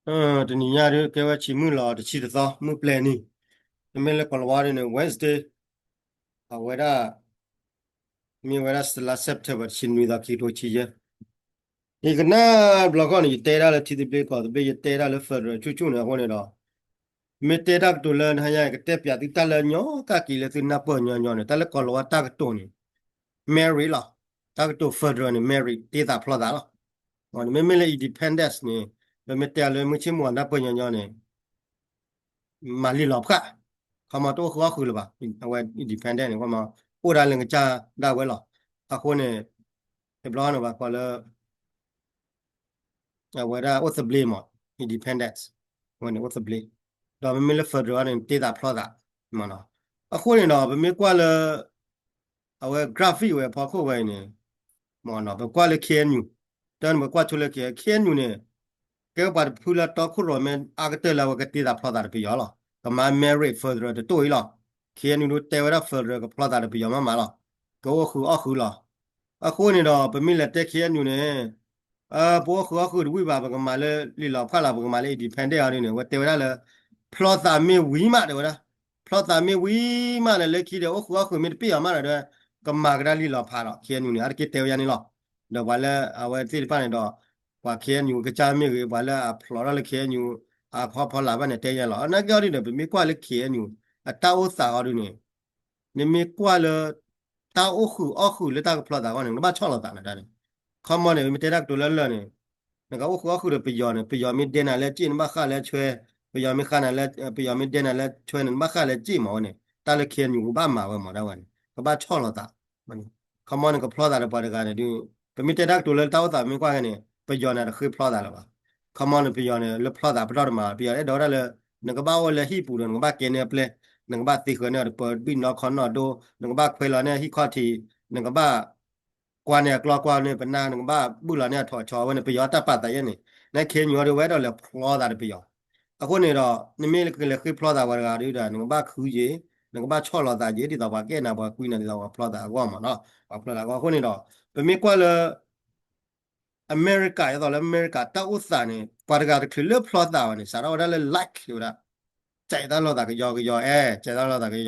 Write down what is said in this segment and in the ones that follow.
တနံၤညါဒုး ကဲဝဲဆံမုၢ်လီၤတဆံတသီ မုၢ်ပျဲၢ်နံၤ, တမ့ၢ်လၢကိၤလၤဝါဒုးန့ၣ် Wednesday, အဝဲဒၣ် မ့ၢ်ဝဲဒၣ်လါ September တဆံနွံသီ ခံကထိခံဆံယဲၢ်, ယကနၣ်ဘျီခီန့ၣ် ယတဲဒၣ်လၢထံသဘျ့ကီၢ်သဘျ့ ယတဲဒၣ်လၢ federal ဆူၣ်ဆူၣ်န့ၣ်အဃိန့ၣ်ဒီး မ့ၢ်တဲတၢ်ကတိၤလၢနဟါညါ ယကတဲပၠးသုတၢ်လၢညီကၢ်က့ၤလၢသုနၢ်ပၢၢ်ညီညီန့ၣ် တၢ်လၢကိၤလၤဝါတၢ်ကတိၤန့ၣ် married လီၤ. တၢ်ကတိၤ federal န့ၣ် married တ့သးဖျီသးလီၤ. မ့မ့ၢ်လၢ independence န့ၣ် ပမ့ၢ်တဲလၢမုၢ်ဆ့ၣ်မုၢ်ဂီၤနၢ်ပၢၢ်ညီညီန့ၣ် မၤလံာ်လီၤဖး, ခီမီတအိၣ်ဃုာ်အီၣ်ဃုာ်လၢၤဘၣ်. အဝဲ independent န့ၣ် အိၣ်ဒၣ်လၢကစၢ်ဒၣ်ဝဲလီၤ. အဃိန့ၣ် တဘျီန့ၣ်ဘၣ်ဃီလၢ အဝဲဒၣ်အိၣ်သဘျ့မး independence အဝဲန့ၣ်အိၣ်သဘျ့, ဒီးမ့မ့ၢ်လၢ federal န့ၣ် တ့သးဖျီသး မနီၤ. အဃိန့ၣ်ဒီး ပမ့ၢ်ကွၢ်လၢ အဝဲ graphic ဝဲအဖီခိၣ်ဝဲအံၤန့ၣ် မနီၤ ပကွၢ်လၢ KNU, တၢ်န့ၣ် ပကွၢ်ဆိလၢ KNU န့ၣ် ကဲပှၤတဖုလၢတီခိၣ်ရိၣ်မဲအါကတၢၢ်လၢအဝဲကတ့သးဖျီသးဒီးပယီၤလီၤ. ကမၤ married federal တတိၢ်အံၤလီၤ. KNU ဒုးတဲဝဲဒၣ် federal ကဖျီသးဒီးပယီၤမးမးလီၤ. ကအိၣ်ဃုာ်အီၣ်ဃုာ်လီၤ. အဃိန့ၣ်ဒီး ပမ့ၢ်လဲၤတဲ KNU န့ၣ် ပအိၣ်ဃုာ်အီၣ်ဃုာ်တဝံၣ်ဘၣ် ပကမၤလၢလံာ်လီၤဖးလီၤ ပကမၤလၢ independent အီၤဒ်န့ၣ် အဝဲတဲဝဲဒၣ်လၢ ဖျီသးမ့ၢ်ဝံၤမး တဲဝဲဒၣ်, ဖျီသးမ့ၢ်ဝံၤမးဒီး လၢခံဒီး အိၣ်ဃုာ်အီၣ်ဃုာ်မ့ၢ်တပ့ၢ်အီၤမးဒီး ကမၤကဒါလံာ်လီၤဖးဒီး KNU န့ၣ် အါတက့ၢ်တဲဝဲယါန့ၣ်လီၤ. ဒီးပှၤလၢအဝဲသ့ၣ်တဖၣ်န့ၣ်ဒီး ပှၤ KNU ကစၢ်မ့ၢ်ဂ့ၤ ပှၤလၢအဖျိးထီၣ်လၢ KNU အဖီဖီလာ်ဘၣ်န့ၣ် တဲယါလီၤ. နာ်က့အီၤဒ်န့ၣ် ပမ့ၢ်ကွၢ်လၢ KNU အတၢ်အိၣ်သးအီၤဒ်န့ၣ် နမ့ၢ်ကွၢ်လၢ တၢ်အိၣ်ဃုာ်အီၣ်ဃုာ်လၢတၢ်ကဖျီသးအဂီၢ်န့ၣ် နကဘၣ်ဆီၣ်လီၤသးနတၢ်န့ၣ်, ခီမီန့ၣ် မ့ၢ်တဲတၢ်ကတိၤလၢလၢာ်န့ၣ် နကအိၣ်ဃုာ်အီၣ်ဃုာ်ဒီးပယီၤန့ၣ် ပယီၤမ့ၢ်ဒဲနၤလၢစ့ၣ် နဘၣ်ဃၣ်လၢဆွဲ, ပယီၤမ့ၢ်ဃၣ်နၤလၢ, ပယီၤမ့ၢ်ဒဲနၤလၢဆွဲန့ၣ် နဘၣ်ဃၣ်လၢစ့ၣ်မးဝဲန့ၣ် တၢ်လၢ KNU ကဘၣ်မၤဝဲမးဒၣ်ဝဲန့ၣ် ကဘၣ်ဆီၣ်လီၤသး ခီမီန့ၣ် ကဖျီသးဒီးပှၤတဂၤန့ၣ်ဒုး ပမ့ၢ်တဲတၢ်ကတိၤလၢတၢ်အိၣ်သးမ့ၢ်ကွၢ်ခဲန့ၣ် ပယီၤန့ၣ်တဃ့ဖျီသးလၢၤဘၣ်. ခီမီန့ၣ် ပယီၤန့ၣ် လၢဖျီသးပတီၢ်တမၤ ပယီၤအဲၣ်ဒိးဝဲဒၣ်လၢ နကဘၣ်အိၣ်လၢဟံၣ်ပူၤဒီး နကဘၣ်ကဲန့ၢ်အပျဲၢ်, နကဘၣ်သ့ဃၢၤန့ၢ်အီၤတပၢၤဘံၣ်နီၢ်ခီနီၢ်ဒိ, နကဘၣ်ခွဲးလီၤန့ၢ်ဟံၣ်ခီၣ်ထံး, နကဘၣ် ကွၢ်န့ၢ်အကျီကွၢ်န့ၢ်ပနၢ် နကဘၣ်ဘုၣ်လီၤန့ၢ်အထီၣ်အဆီ အဝဲန့ၣ် ပယီၤတၢ်ပာ်သးယဲၢ်န့ၣ် န KNU အီၤဒုး ဝဲအဲၣ်ဒိးလဲၤဖျီသးဒီးပယီၤ. အဃိန့ၣ်ဒီး နမ့ၢ်လဲၤဃ့ဖျီသးပှၤတဂၤဒုးဒီး နကဘၣ်ဃုယ့ၤ, နကဘၣ်ဆီၣ်လီၤသးယ့ၤ ဒ်သိးပှၤကအဲၣ်နၤ ပှၤကွံနၤ ဒ်သိးပှၤဖျီသးအဂီၢ်မးနီၤ ပှၤဖျီသးအဂီၢ်. အဃိန့ၣ်ဒီး ပမ့ၢ်ကွၢ်လၢ အမဲရကၤ ဒ်သိးလၢအမဲရကၤတၢ်အိၣ်သးန့ၣ် ပှၤတဂၤတချုးလၢဖျီသးဘၣ်န့ၣ် စးထီၣ်ဝဲဒၣ်လၢ like ဝဲဒၣ် ကဲးတၢ်လိာ်သးကယီကယီ အဲ ကဲးတၢ်လိာ်သးကယီ,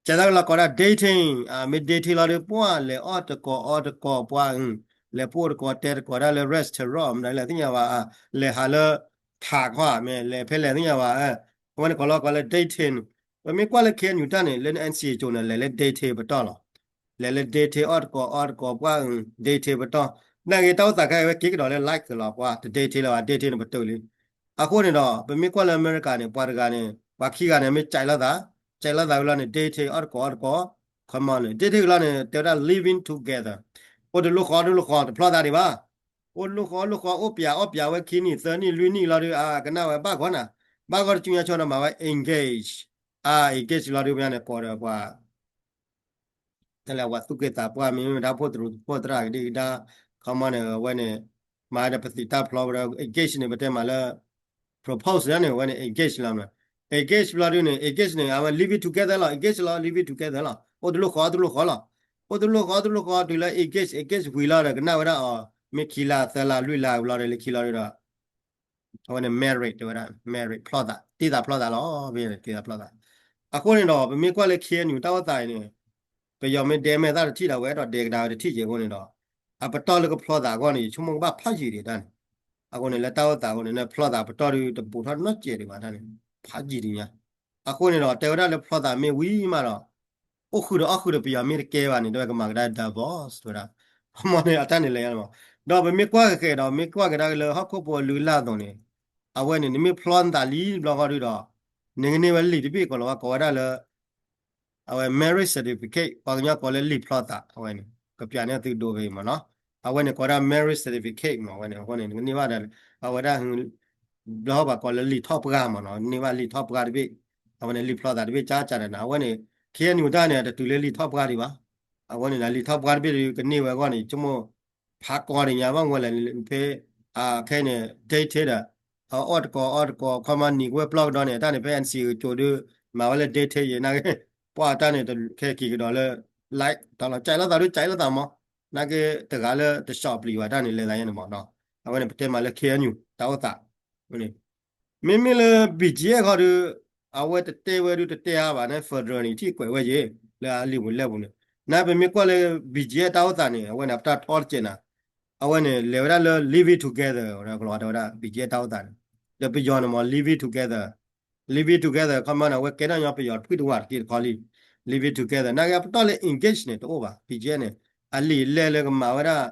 ကဲးတၢ်လိာ်ကိးဒၣ် dating, မ့ၢ် dating လီၤဒုး ပှၤလဲၤအီၣ်တကိးအီတကိးပှၤ, လဲၤပှိၢ်တကိးတဲတကိးဒၣ်လၢ restaurant မ့ၢ်လဲၤသ့ၣ်ညါဘၣ်, လဲၤဟးလၢ ထးခီ မ့ၢ်လဲၤဖဲလဲၣ်သ့ၣ်ညါဘၣ်, အဝဲန့ၣ်ကိးလီၤကိးလၢ dating. ပမ့ၢ်ကွၢ်လၢ KNU တၢ်န့ၣ် လၢ NCA ကၠိန့ၣ် လဲၤလၢ dating ပတီၢ်လီၤ. လဲၤလၢ dating အီၣ်တကိးအီတကိးပှၤ dating ပတီၢ်, နာ်က့တၢ်အိၣ်သးခဲအံၤဝဲက့ၤကဒီးလၢ like လီၤ ပှၤတ dating လၢၤဘၣ် dating န့ၣ်ပတုာ်လံ. အဃိန့ၣ်ဒီး ပမ့ၢ်ကွၢ်လၢအမဲရကၤန့ၣ် ပှၤတဂၤန့ၣ် ပှၤခံဂၤန့ၣ် မ့ၢ်ကဲးလိာ်သး, ကဲးလိာ်သးဝံၤလီၤန့ၣ် dating အီၣ်တကိးအီတကိး, ခီမီန့ၣ် dating ဝံၤလီၤန့ၣ် တဲဝဲဒၣ် living together, အိၣ်တလိၣ်ဃီတလိၣ်ဃီ တဖျီသးဒံးဘၣ်, အိၣ်တလိၣ်ဃီတလိၣ်ဃီ အိၣ်ပၠးအီၣ်ပၠးဝဲခံနံၣ်သၢနံၣ်လွံၢ်နံၣ်လီၤဒုး အကနၣ်ဝဲဘၣ်ဂီၢ်နၤ, ဘၣ်ဂီၢ်တစုညါဆိဒီးမၤဝဲ engage, အ engage လီၤဒုး ပညါန့ၣ် ကိးဒီးပှၤ တလဲၤဝဲသူၣ်က့သးပှၢ် မ့မ့ၢ်ဒၣ်ဖိတရူးဖိသရၣ်ကဒံကဒါ, ခီမီန့ၣ် အဝဲန့ၣ် မၤဒီးပသံးတၢ်ဖျီဝဲဒီး engage န့ၣ် ပတဲမးလၢ propose န့ၣ် အဝဲန့ၣ် engage လီၤမး, engage လီၤဒုးန့ၣ် engage န့ၣ် အဝဲ living together လီၤ engage လီၤ living together လီၤ အိၣ်တလိၣ်ဃီတလိၣ်ဃီလီၤ, အိၣ်တလိၣ်ဃီတလိၣ်ဃီတုၤလၢ engage engage ဝံၤလီၤဒီး ကနၣ်ဝဲဒၣ်အီၤ မ့ၢ်ခံလါသၢလါလွံၢ်လါဝံၤလီၤဒီး လၢခံလီၤဒုးဒီး အဝဲန့ၣ် married တဲဝဲဒၣ် married ဖျီသး တ့သးဖျီသးလီၤ တ့သးဖျီသး. အဃိန့ၣ်ဒီး ပမ့ၢ်ကွၢ်လၢ KNU တၢ်အိၣ်သးအံၤန့ၣ် ပယီၤမ့ၢ်ဒဲမဲာ်သၣ်တထံၣ်ဒီး ဝဲအဲၣ်ဒိးဒဲကဒါဝဲတထံၣ်က့ၤအဃိန့ၣ်ဒီး အပတီၢ်လၢကဖျီသးအဂီၢ်န့ၣ် ယဆိကမိၣ်ကဘၣ်ဖးယံာ်ဒံးတၢ်န့ၣ်, အဃိန့ၣ် လၢတၢ်အိၣ်သးအဃိန့ၣ် နဖျီသးပတီၢ်ဒုး တဘူးထီၣ်နီတစဲးဒံးဘၣ်တၢ်န့ၣ် ဖးယံာ်ဒံးညါ. အဃိန့ၣ်ဒီး တဲဝဲဒၣ်လၢဖျီသးမ့ၢ်ဝံၤမးဒီး အိၣ်ဃုာ်ဒီးအီၣ်ဃုာ်ဒီးပယီၤမ့ၢ်တကဲဘၣ်န့ၣ် တဲဝဲကမၤကဒါ divorce တဲဝဲဒၣ်, ခီမီန့ၣ် အတၢ်န့ၣ်လဲၤညါလီၤမး, ဒီးပမ့ၢ်ကွၢ်ဃဲၤဒီး မ့ၢ်ကွၢ်ကဒါက့ၤလၢဟီၣ်ခိၣ်ဖိအလုၢ်အလၢ်အသိးန့ၣ် အဝဲန့ၣ် နမ့ၢ်ဖျီနသးလံတဘျီဃီဒုးဒီး နကန့ၢ်ဝဲလံာ်တဘ့ၣ် ကိးလီၤဝဲကိးဝဲဒၣ်လၢ အဝဲ marriage certificate ပှၤကညီကိးလၢလံာ်ဖျီသး အဝဲန့ၣ် ကပျးန့ၢ်သုဒိဖဲအံၤမးနီၤ, အဝဲန့ၣ်ကိးဒၣ် marriage certificate မး အဝဲန့ၣ် အဃိန့ၣ် နကန့ၢ်ဘၣ်ဒီး အဝဲဒၣ် ဘျီဘၣ်ကိးလၢလံာ်ထီၣ်ပှၢ်မးနီၤ န့ၢ်ဘၣ်လံာ်ထီၣ်ပှၢ်တဘ့ၣ်, အဝဲန့ၣ်လံာ်ဖျီသးတဘ့ၣ် ကၢ်ကၢ်နးနး အဝဲန့ၣ် KNU တၢ်န့ၣ် တတုၤလၢလံာ်ထီၣ်ပှၢ်ဒံးဘၣ်, အဝဲန့ၣ် လံာ်ထီၣ်ပှၢ်တဘ့ၣ်ဒုးကန့ၢ်ဝဲအဂီၢ်န့ၣ် ဆိကမိၣ် ဖးကီဒံးညါဘၣ် ဝဲလဲၣ်ဖဲ ခဲအံၤန့ၣ် dating ဒီး အအီၣ်တကိးအီတကိး ခီမီနံၤကဝဲၢ်ပျီကဒီးန့ၣ် တၢ်န့ၣ် ဖဲ NCA ကၠိဒုး မၤဝဲလၢ dating ယံၤ နာ်က့ ပှၤတၢ်န့ၣ် ခဲက့ၤကဒီးလၢ like တၢ်လီၤ ကဲးလိာ်သးဒုး ကဲးလိာ်သးမး နာ်က့ တဂၤလၢတ shopping ဘၣ်တၢ်န့ၣ် လဲၤသးယဲန့ၣ်မးနီၤ, အဝဲန့ၣ် ပတဲမးလၢ KNU တၢ်အိၣ်သး န့ၣ် မ့မ့ၢ်လၢ BGF ခီဒီး အဝဲတတဲဝဲဒုးတတဲအါဘၣ်န့ၣ် federal န့ၣ် ထံၣ်ကွဲးဝဲယ့ၣ် လၢအလံာ်ပူၤလဲၢ်ပူၤန့ၣ်, နပမ့ၢ်ကွၢ်လၢ BGF တၢ်အိၣ်သးန့ၣ် အဝဲန့ၣ် အပတီၢ်ထီတစဲးနၤ, အဝဲန့ၣ် လဲၤဝဲဒၣ်လၢ living together ကလီၤတဲဝဲဒၣ် BGF တၢ်အိၣ်သးန့ၣ်, ဒီးပယီၤန့ၣ်မ့ၢ် living together, living together ခီမီန့ၣ် အဝဲကဲထီၣ်ညီပယီၤတဖုတဝၢတက့ၢ်တခီလံ, living together နာ်က့အပတီၢ်လၢ engage န့ၣ် တအိၣ်ဘၣ်, BGF န့ၣ် အလံာ်လဲၢ်လၢကမၤဝဲဒၣ်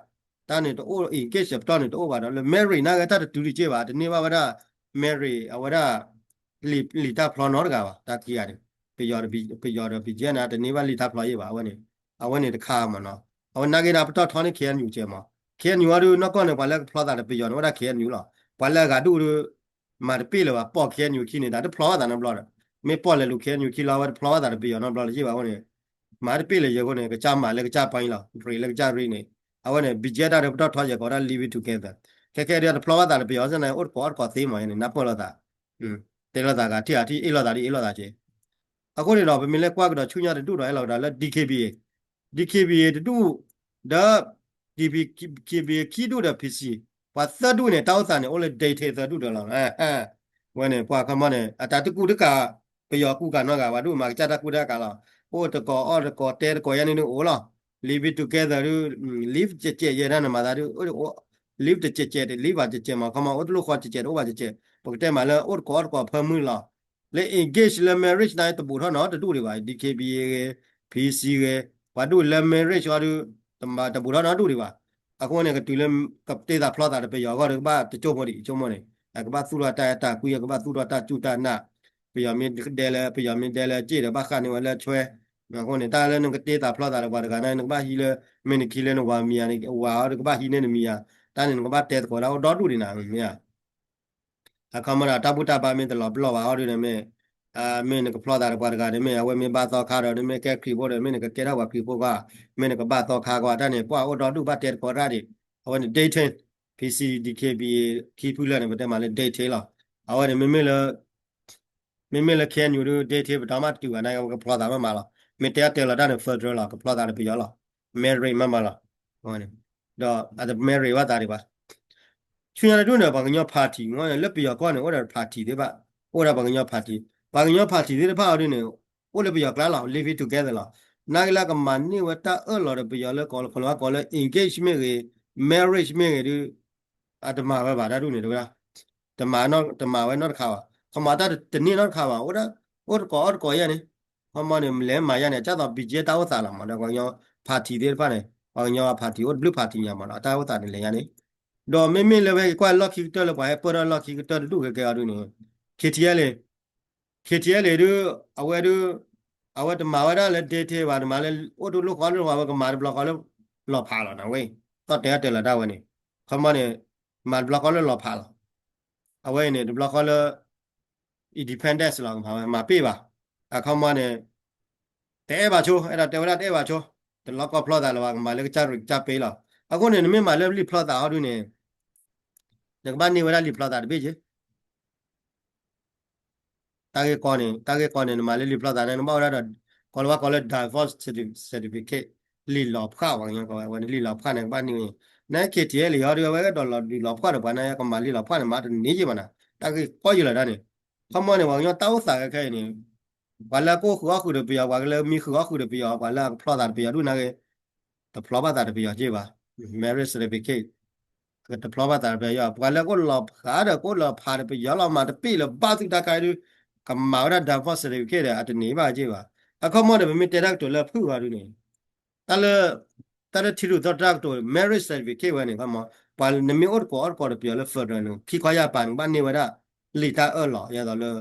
တၢ်န့ၣ်တအိၣ် engage အပတီၢ်န့ၣ်တအိၣ်ဘၣ်ဒီး လၢ marriage နာ်က့တၢ်တတုၤတက့ၢ်ဘၣ်, တန့ၢ်ဘၣ်ဝဲဒၣ် marriage အဝဲဒၣ် လံာ်တၢ်ဖျီနီတဂၤဘၣ်, တၢ်ခံဂၤန့ၣ် ပယီၤဒီး BGF န့ၣ် တန့ၢ်ဘၣ်လံာ်တၢ်ဖျီယ့ၣ်ဘၣ်, အဝဲန့ၣ် အဝဲန့ၣ်တခါမ့ၢ်နီၤ, အဝဲနာ်က့ဒီးပတီၢ်ထီန့ၢ် KNU ကဲမး, KNU အီၤဒုးနီၢ်ကီၢ်န့ၣ် ပှၤလၢကဖျီသးဒီးပယီၤန့ၣ် အိၣ်ဒၣ် KNU လီၤ, ပှၤလၢအဂၤဒူၣ်ဒုး မၤတပ့ၢ်လၢၤဘၣ်, ပိာ် KNU ခံန့ၣ် တၢ်တဖျီဘၣ်သးနီတဘျီဒီး, မ့ၢ်ပိာ်လဲၤလူၤ KNU ခံလီၤ အဝဲတဖျီဘၣ်သးဒီးပယီၤနီတဘျီလၢၤယ့ၣ်ဘၣ်, အဝဲန့ၣ် မၤတပ့ၢ်လၢၤယဲၢ်အဃိန့ၣ် ကစၢ်မၤလၢကစၢ်ပှဲၤလီၤ, ရ့းလၢကစၢ်ရ့းန့ၣ်, အဝဲန့ၣ် BGF တၢ်ဒီးပတီၢ်ထီယဲၢ်ကိးဝဲဒၣ် living together, ခဲခဲဒုးတဖျီဘၣ်သးဒီးပယီၤစ့ၢ်န့ၣ် အိၣ်တကိးအီၣ်တကိးသ့မးန့ၣ် နၢ်ပၢၢ်လိာ်သး, တဲလိာ်သးဂၤထံၣ်ဂၤထံၣ် အ့ၣ်လိာ်သးဒ်အ့ၣ်လိာ်သးက့, အဃိန့ၣ်ဒီး ပမ့ၢ်လဲၤကွၢ်ကဒီးဆူညါတဒူၣ်ဒီး အဲၣ်လိာ်ကဒီးလၢ DKBA, DKBA တဒူၣ်, ဒီး DKBA ခံဒူၣ်ဒီး PC, ပှၤသၢဒူၣ်န့ၣ် တၢ်အိၣ်သးန့ၣ် အိၣ်လၢ detail သၢဒူၣ်ဒီးလီၤ, ဝဲန့ၣ် ပှၤခီမီန့ၣ် အတၢ်တကူတကၤ ပယီၤကူကၤနီတဂၤ ပှၤဒူၣ်မၤကစၢ်တၢ်ကူတၢ်ကၤလီၤ, အိၣ်တကိးအီၣ်တကိးတဲတကိးယဲၢ်န့ၣ်ဒုးအိၣ်လီၤ, living together ဒုး live တစဲးစဲးယဲၢ်ဒၣ်နမၤသးဒုး live တစဲးစဲး live ဘၣ်တစဲးမး ခီမီ အိၣ်တလိၣ်ဃီတစဲး တအိၣ်ဘၣ်တစဲး, ပကတဲမးလၢအိၣ်တကိးအီၣ်တကိးဖၢမုၢ်လီၤ, လၢ engage လၢ marriage န့ၣ် တဘူးထီၣ်နီတဒူၣ်ဒံးဘၣ်, DKBA ဂ့ၤ, PC ဂ့ၤ, ပှၤဒူၣ်လၢ marriage အီၤဒုး တဘူးထီၣ်နီတဒူၣ်ဒံးဘၣ်, အဃိန့ၣ် ကတုၤလၢ ကတ့သးဖျီသးဒီးပယီၤအဂီၢ်ဒီး ကဘၣ်တကၠိဖိဒံး ကၠိမိၢ်န့ၣ်, ကဘၣ်သူၣ်ထီၣ်တၢ်အဲၣ်တၢ်ကွံ ကဘၣ်သူၣ်ထီၣ်တၢ်စူၢ်တၢ်နာ်, ပယီၤမ့ၢ်ဒဲလၢ ပယီၤမ့ၢ်ဒဲလၢစ့ၣ်ဒီး ဘၣ်ဃးန့ၢ်ဝဲလၢဆွဲ, အဃိန့ၣ် တၢ်လၢနကတ့သးဖျီသးဒီးပှၤတဂၤန့ၣ် နကဘၣ်ဟံးလၢ မ့ၢ်နခံလၢနဝၤမံၤဧါ, နဝၤအီၤဒီးကဘၣ်ဟံးန့ၢ်နမံၤဧါ, တၢ်န့ၣ် နကဘၣ်တဲသကိးဒၣ်အိၣ်ဒီဒူၣ်ဒံးနၤ, မ့ၢ်ဧါ အခီမီဒီး တၢ်ဘူၣ်တၢ်ဘါမ့ၢ်တလီၤပလိာ်ဘၣ်အီၤဒုးန့ၣ်မ့ၢ်, မ့ၢ်နကဖျီသးဒီးပှၤတဂၤန့ၣ်မ့ၢ် အဝဲမ့ၢ်ဘါသီခါဒီး နမ့ၢ်ကဲခရံာ်ဖိဒီး မ့ၢ်နကကဲထီၣ်ပှၤခရံာ်ဖိကွၢ်, မ့ၢ်နကဘၣ်သီခါကွၢ်, တၢ်န့ၣ် ပှၤအိၣ်ဒီဒူၣ်ဘၣ်တဲသကိးတၢ်ဒံး, အဝဲန့ၣ် detail, PC, DKBA ခံဖုလၢာ်န့ၣ် ပတဲမးလၢ detail လီၤ, အဝဲန့ၣ် မ့မ့ၢ်လၢ မ့မ့ၢ်လၢ KNU ဒုး detail ပတီၢ်မးတတုၤဘၣ် နာ်က့ကဖျီသးမးမးလီၤ, မ့ၢ်တဲအတဲလီၤတၢ်န့ၣ် federal လီၤ, ကဖျီသးဒီးပယီၤလီၤ, married မးမးလီၤ, ဒီးအတ married ဘၣ်သးဒံးဘၣ် ဆူညါတဒူၣ်န့ၣ် ပှၤကညီ party န့ၣ် လၢပယီၤကီၢ်န့ၣ် အိၣ်ဒီး party သ့ၣ်တဖၣ်, အိၣ်ဒီးပှၤကညီ party, ပှၤကညီ party သ့ၣ်တဖၣ်အီၤဒုးန့ၣ် အိၣ်လၢပယီၤကျါလီၤ, living together လီၤ, နာ်က့လၢကမၤန့ၢ်ဝဲတၢ်အၢၣ်လီၤဒီးပယီၤလၢကိးလီၤဝဲကိးလၢ engage မ့ၢ်ဂ့ၤ, marriage မ့ၢ်ဂ့ၤဒုး အတမၤဝဲဘၣ်တၢ်ဒူၣ်န့ၣ် တဝဲဒၣ်, တမၤနီၢ် တမၤဝဲနီတခါဘၣ်, ခီမီတၢ်တန့ၢ်နီတခါဘၣ်, အိၣ်ဒၣ် အိၣ်တကိးအီၣ်တကိးယဲၢ်န့ၣ်, ခီမီန့ၣ် လဲၤမၤယဲၢ်န့ၣ် ကၢ်သိး BGF တၢ်အိၣ်သးလီၤမး ဒီးပှၤကညီ party သ့ၣ်တဖၣ်န့ၣ် ပှၤကညီ party အိၣ်တဘျုး party ညါမးဒီး တၢ်အိၣ်သးန့ၣ်လဲၤယဲၢ်န့ၣ်, ဒီးမ့မ့ၢ်လၢဝဲက့ၤကွၢ်လီၢ်ခံကတၢၢ်လၢပှၤဟဲပၢၢ်ထီၣ်လီၢ်ခံကတၢၢ်တဒူၣ် ခဲကဲအီၤဒုးန့ၣ် KTLA, KTLA ဒုး အဝဲဒုး အဝဲတမၤဝဲဒၣ်လၢ detail ဘၣ်, တမၤလၢ အိၣ်တလိၣ်ဃီလၢ အဝဲကမၤတဘျီဃီလၢ လီၤဖးလီၤနဝဲ, သီၣ်တဲာ်တဲာ်လီၤတၢ်ဝဲန့ၣ်, ခီမီန့ၣ် မၤတဘျီဃီလၢလီၤဖးလီၤ, အဝဲအံၤန့ၣ် တဘျီဃီလၢ independence လီၤ ကမၤဝဲ မၤပ့ၢ်ဘၣ်, အခီမီန့ၣ် တအဲၣ်ဘၣ်ဆိ, အဲၣ်ဒိးတဲဝဲဒၣ်တအဲၣ်ဘၣ်ဆိ, တလီၢ်ကီၢ်ဖျီသးလၢၤဘၣ်, ကမၤလၢကစၢ်ရ့းကစၢ်ပ့လီၤ, အဃိန့ၣ် နမ့ၢ်မၤလၢလံာ်ဖျီသးဟီဒုးန့ၣ် နကဘၣ်န့ၢ်ဝဲဒၣ်လံာ်ဖျီသးတဘ့ၣ်က့ တၢ်ဂ့ၢ်ကီန့ၣ် တၢ်ဂ့ၢ်ကီန့ၣ် နမၤလၢလံာ်ဖျီသးန့ၣ် နဘၣ်အိၣ်ဒၣ်ဒီး ကိးလီၤဝဲကိးလၢ divorce certificate, လံာ်လီၤဖှၣ်ပှၤကညီကိးဝဲ လံာ်လီၤဖှၣ်န့ၣ် ကဘၣ်န့ၢ်ဝဲန့ၣ်, န KTLA အံၤဟီဒုး အဝဲအဲၣ်ဒိးလီၤဒုးလီၤဖှၣ်ဒီးပှၤန့ၣ် ကမၤလံာ်လီၤဖှၣ်န့ၣ် မၤတန့ၢ်က့ဘၣ်နၤ, တၢ်ဂ့ၢ်ကီယုာ်လီၤတၢ်န့ၣ်, ခီမီန့ၣ် ပှၤကညီတၢ်အိၣ်သးခဲခဲအံၤန့ၣ် ပှၤလၢကအိၣ်ဃုာ်အီၣ်ဃုာ်ဒီးပယီၤ ပှၤလၢမံဃုာ်အီၣ်ဃုာ်ဒီးပယီၤ ပှၤလၢအကဖျီသးဒီးပယီၤဒုၣ်နၤဂ့ၤ တဖျီဘၣ်သးဒီးပယီၤက့ဘၣ်, marriage certificate တဖျီဘၣ်သးဒီးပယီၤ, ပှၤလၢကအိၣ်လီၤဖးဒီး ကအိၣ်လီၤဖးဒီးပယီၤလီၤ မၤတပ့ၢ်လၢၤဘၣ်သုတၢ်ခါဒုး ကမၤဝဲဒၣ် divorce certificate ဒီး အတန့ၢ်ဘၣ်က့ဘၣ်, အခီမီန့ၣ် ပမ့ၢ်တဲတၢ်ကတိၤလၢဖုၣ်အီၤဒုးန့ၣ် တၢ်လၢ တၢ်လၢထံရူၢ်သီတၢ်ကတိၤ marriage certificate ဝဲန့ၣ် ခီမီ ပှၤနမ့ၢ်အိၣ်တကိးအီၣ်တကိးဒီးပယီၤလၢ federal န့ၣ် ခံခီယၢ်ပၤန့ၣ် ကဘၣ်န့ၢ်ဝဲဒၣ် လံာ်တၢ်အၢၣ်လီၤ ယသိးလၢ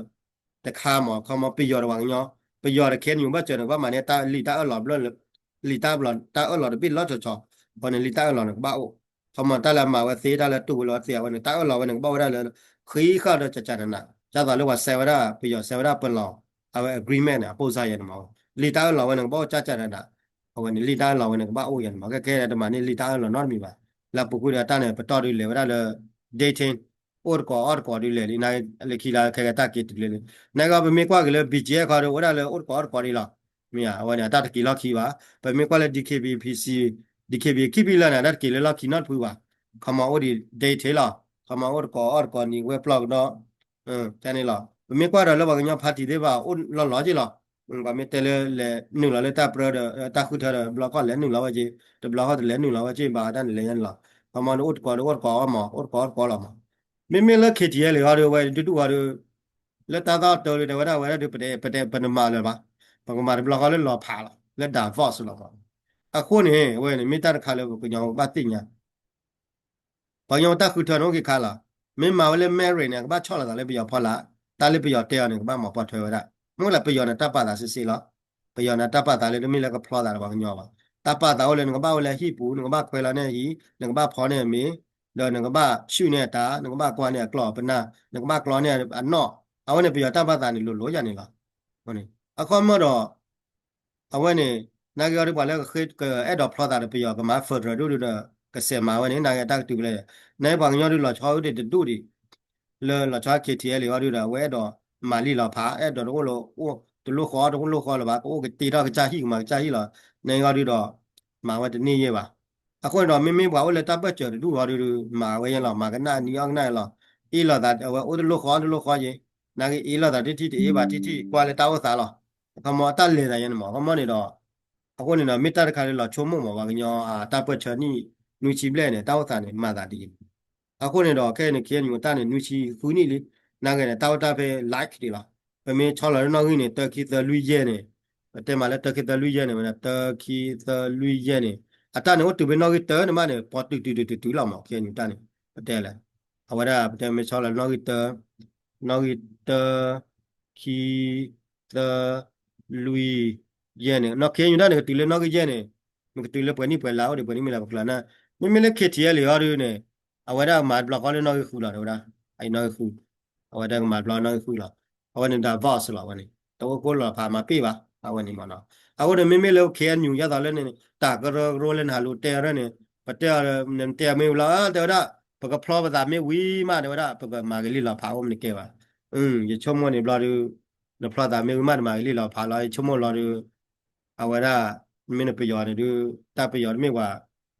တခါမီ ခီမီ ပယီၤဒီးပှၤကညီ ပယီၤဒီး KNU ဘၣ်စၢၤန့ၣ် ကဘၣ်မၤန့ၢ်တၢ်လံာ်တၢ်အၢၣ်လီၤဘျီ လံာ်တၢ်အၢၣ်လီၤ တၢ်အၢၣ်လီၤတဘ့ၣ်လီၤဆီဆီ အဃိန့ၣ် လံာ်တၢ်အၢၣ်လီၤန့ၣ် ကဘၣ်အိၣ် ခီမီ တၢ်လၢအမၤဝဲသ့ တၢ်လၢတူၢ်ဝဲလီၤသ့ အဝဲန့ၣ် တၢ်အၢၣ်လီၤဝဲန့ၣ် ကဘၣ်အိၣ်ဝဲဒၣ်လၢ ဃံဃာ်ဒီးကကနန ဒ်သိးလၢပှၤဆဲးဝဲဒၣ် ပယီၤဆဲးဝဲဒၣ်ပလီၢ် အဝဲ agreement န့ၣ် အပိၢ်စါယဲန့ၣ်မီ လံာ်တၢ်အၢၣ်လီၤဝဲန့ၣ် ကဘၣ်အိၣ်ကကနန အဝဲန့ၣ် လံာ်တၢ်အၢၣ်လီၤဝဲန့ၣ် ကဘၣ်အိၣ်ယဲန့ၣ်မီ ခဲခဲတမၤန့ၢ် လံာ်တၢ်အၢၣ်လီၤနီတမံၤဘၣ် လၢအပူၤကွံာ်ဒီးတၢ်န့ၣ် ပတီၢ်ဒုးလဲၤဝဲဒၣ်လၢ dating အိၣ်တကိးအီၣ်တကိးဒုးလဲၤလံ လၢခံလၢခဲကဲတၢ်က့ၤတုၤလၢ နကီ ပမ့ၢ်ကွၢ်က့ၤလၢ BGF ခီဒီး အိၣ်ဒၣ်လၢအိၣ်တကိးအီၣ်တကိးဒ်လီၤ မ့ၢ်ဧါ အဝဲန့ၣ် အတၢ်တက့ၤလီၢ်ခံဘၣ် ပမ့ၢ်ကွၢ်လၢ DKBA PC DKBA ခံဘံလၢ်န့ၣ် အတၢ်တက့ၤလၢလီၢ်ခံနီတဖုဘၣ် ခီမီအိၣ်ဒံး dating လီၤ ခီမီအိၣ်တကိးအီၣ်တကိးနံၤဝဲပျီကဒီး န့ၣ်လီၤ. ပမ့ၢ်ကွၢ်ဒီးလၢပှၤကညီ party သ့ၣ်တဖၣ်အိၣ်လီၤလီၤက့လီၤ. ပှၤမ့ၢ်တဲလၢလဲၤနုာ်လီၤလၢတၢ်ပြၢဒီး တၢ်ဃုထၢဒီး တဘျီခီၣ်လဲၤနုာ်လီၤဝဲက့, တဘျီခီၣ်တလဲၤနုာ်လီၤဝဲက့ဘၣ် တၢ်န့ၣ်လဲၤယဲန့ၣ်လီၤ. ခီမီဒီးအိၣ်တကိးဒီးအိၣ်တကိးအီၤမး အိၣ်တကိးအိၣ်တကိးလီၤမး. မ့မ့ၢ်လၢ K T L အံၤဟီဒီး ဝဲဒူၣ်ဒူၣ်ဟီဒီး လၢတၢ်သီၣ်တၢ်လံဒီး ဝဲဒၣ်ဝဲဒၣ်ဒီး ပတဲပနမၤလၢၤဘၣ်. ပကမၤတဘျီဃီလၢလီၤဖးလီၤ လၢ divorce လီၤမး. အဃိန့ၣ် အဝဲန့ၣ် မ့ၢ်တၢ်တခါလၢပကညီဘၣ်သ့ၣ်ညါ ပှၤကညီတၢ်ဃုထၢန့ၣ်အိၣ်က့ၤခါလီၤ. မ့ၢ်မၤဝဲလၢ marriage န့ၣ် ကဘၣ်ဆီၣ်လီၤသးလၢပယီၤဖီလာ်, တၢ်လၢပယီၤတဲအီၤန့ၣ် ကဘၣ်မၤပိာ်ထွဲဝဲဒၣ်. မ့ၢ်လၢပယီၤန့ၣ် တၢ်ပာ်သးစ့စ့လီၤ. ပယီၤန့ၣ် တၢ်ပာ်သးလၢတမ့ၢ်လၢကဖျီသးဒီးပှၤကညီဘၣ်. တၢ်ပာ်သးအိၣ်လၢနကဘၣ်အိၣ်လၢဟံၣ်ပူၤ, နကဘၣ်ခွဲလီၤန့ၢ် ဟံၣ်, နကဘၣ်ဖီန့ၢ်အမ့ၤ, ဒီးနကဘၣ်ဆူၣ်န့ၢ်အတၢ်, နကဘၣ်ကွၢ်န့ၢ်အကျီၢ်ပနၢ်, နကဘၣ်ကျီန့ၢ်အနီၣ်. အဝဲန့ၣ် ပယီၤတၢ်ပာ်သးန့ၣ် လိၤလိၤယၤန့ၣ်လီၤ. အခီမီဒီး အဝဲန့ၣ် နာ်က့အီၤဒုး ပှၤလၢကအဲၣ်ဒိးဖျီသးဒီးပယီၤ ကမၤ federal ဒူၣ်ဒုးဒီး ကစဲးမၤဝဲန့ၣ် နာ်က့အတၢ်ကတုၤဖဲလဲၣ်. နာ်က့ပှၤကညီဒုး လီၤဆီအိၣ်ဒံးတဒူၣ်ဒံး လၢလီၤဆီ K T L အံၤအီၤဒုးဒီး အဝဲအဲၣ်ဒိးမၤလံာ်လီၤဖး အဲၣ်ဒိးတအိၣ်လၢ တလိၣ်ဃီတလိၣ်ဃီလၢၤဘၣ် ကအိၣ်ကတ့ထီၣ်ကစၢ်ဟံၣ် ကမၤကစၢ်ဟံၣ်လီၤ. နာ်က့အီၤဒုးဒီး မၤဝဲတန့ၢ်ယဲၢ်ဘၣ်. အဃိန့ၣ်ဒီး မ့မ့ၢ်ပှၤအိၣ်လၢတၢ်ပၢၢ်စၢၤတဒူၣ်အီၤဒုး မၤဝဲယဲၢ်လီၤ. မၤကနၣ်အနံၤအီၣ်ကနၣ်လီၤ. အ့ၣ်လိာ်သး အဝဲအိၣ်တလိၣ်ဃီတလိၣ်ဃီယဲၢ် နာ်က့အ့ၣ်လိာ်သးတထံၣ်တအ့ၣ်ဘၣ် ထံၣ်ထံၣ်ကွၢ်လၢတၢ်အိၣ်သးလီၤ. အခီမီအတၢ်လဲၤသးယဲၢ်န့ၣ်မး အခီမီန့ၣ်ဒီး အဃိန့ၣ်ဒီး မ့ၢ်တၢ်တခါလၢလီၤဆိကမိၣ်မး ပှၤကညီအတၢ်ပၢၢ်ဆၢနံၣ် နွံဆံဘျဲၣ်န့ၣ် တၢ်အိၣ်သးန့ၣ် မၤသးဒ်အံၤ. အဃိန့ၣ်ဒီး ခဲအံၤန့ၣ် K N U အတၢ်န့ၣ် နွံဆံဃုနံၣ်လံ. နာ်က့န့ၣ် တၢ်အိၣ်တၢ်ဖဲ like ဒံးလီၤ. ပမ့ၢ်ဆီလီၤလၢနီၣ်ဂံၢ်န့ၣ် တၢ ခံ သၢ လွံၢ် ယဲၢ်န့ၣ် ပတဲမးလၢတၢ ခံ သၢ လွံၢ် ယဲၢ်န့ၣ် ဝဲဒၣ်တၢ ခံ သၢ လွံၢ် ယဲၢ်န့ၣ် အတၢ်န့ၣ်အိၣ်တုၤဖဲနီၣ်ဂံၢ်တၢန့ၣ်မးန့ၣ် ပိာ်တုာ်တုာ်တုာ်တုာ်တုာ်လီၤမး K N U တၢ်န့ၣ် ပတဲလဲၣ်. အဝဲဒၣ်ပတဲမ့ၢ်ဆီလီၤနီၣ်ဂံၢ်တၢ နီၣ်ဂံၢ်တၢ ခံ သၢ လွံၢ် ယဲၢ်န့ၣ် နီၣ် K N U တၢ်န့ၣ် ကတုၤလၢနီၣ်ဂံၢ်ယဲၢ်န့ၣ် မ့ၢ်ကတုၤလၢပှဲၤနံၣ်ပှဲၤလါအိၣ်ဒံး ပှဲၤနံၣ်မ့ၢ်လၢပကျါန့ၣ် မ့မ့ၢ်လၢ K T L အံၤအီၤဒုးန့ၣ် အဝဲဒၣ်မၤတဘျီဃီလၢနီၣ်ဂံၢ်ဃုလီၤ တဲဝဲဒၣ် အအံၤနီၣ်ဂံၢ်ဃု အဝဲဒၣ်ကမၤတဘျီနီၣ်ဂံၢ်ဃုလီၤ. အဝဲန့ၣ် divorce လီၤ အဝဲန့ၣ် တအိၣ်ကိၢ်လီၤဖးမၤပ့ၢ်ဘၣ် အဝဲန့ၣ်မးနီၤ. အဃိန့ၣ် မ့မ့ၢ်လၢ K N U ယသးလၢန့ၣ် တၢ်ကရၢကရိလၢနဟးလူၤတဲအီၤဒၣ်န့ၣ် ပတဲအီၤ နတဲအီၤမ့ၢ်ဝံၤလီၤ တဲဝဲဒၣ် ပကဖျီပသးမ့ၢ်ဝံၤမး တဲဝဲဒၣ် ပကမၤက့ၤလံာ်လီၤဖးအိၣ်မနုၤကဲဘၣ်. ယဆိကမိၣ်န့ၣ်ဘျီဒုး နဖျီသးမ့ၢ်ဝံၤမး တမၤက့ၤလံာ်လီၤဖးလီၤ ယဆိကမိၣ်လီၤဒုး အဝဲဒၣ် မ့ၢ်နပယီၤန့ၣ်ဒုး တၢ်ပယီၤတမ့ၢ်ဝဲ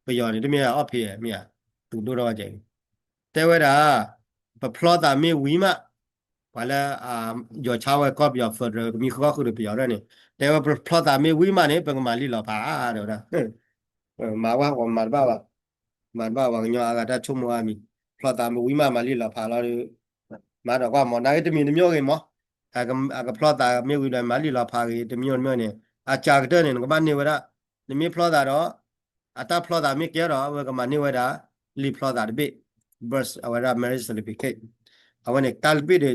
ပယီၤန့ၣ်တမ့ၢ်အီၣ်ဖ့းမ့ၢ်ဧါ သူၣ်ဒိၣ်ထီၣ်ဝဲကဲ တဲဝဲဒၣ် ပဖျီသးမ့ၢ်ဝံၤမး ပှၤလၢ ယီၤဆါဝဲကီၢ်ပယီၤ federal ကမံဃုာ်ဃီဃုာ်ဒီးပယီၤရဲၣ်န့ၣ် တဲဝဲပဖျီသးမ့ၢ်ဝံၤမးန့ၣ် ပကမၤလံာ်လီၤဖး တဲဝဲဒၣ် မၤဝဲမၤတဘၣ်ဘၣ် မၤတဘၣ်ပှၤကညီအဂၤတၢ်ဆိကမိၣ်အါမံၤ ဖျီသးမ့ၢ်ဝံၤမး မၤလံာ်လီၤဖးလီၤဒီး မၤဒီးကွၢ်မး နာ်က့တမံၤတမံၤဂ့ၤမး အကဖျီသးမ့ၢ်ဝံၤဒီး မၤလံာ်လီၤဖးဂ့ၤတမံၤတမံၤန့ၣ် အစှၤကတၢၢ်န့ၣ် နကဘၣ်န့ၢ်ဝဲဒၣ် နမ့ၢ်ဖျီသးဒီး အတၢ်ဖျီသးမ့ၢ်ကဲဒီး အဝဲကမၤန့ၢ်ဝဲဒၣ် လံာ်ဖျီသးတဘ့ၣ် birth အဝဲဒၣ် marriage certificate အဝဲန့ၣ် တၢ်တဘ့ၣ်ဒီး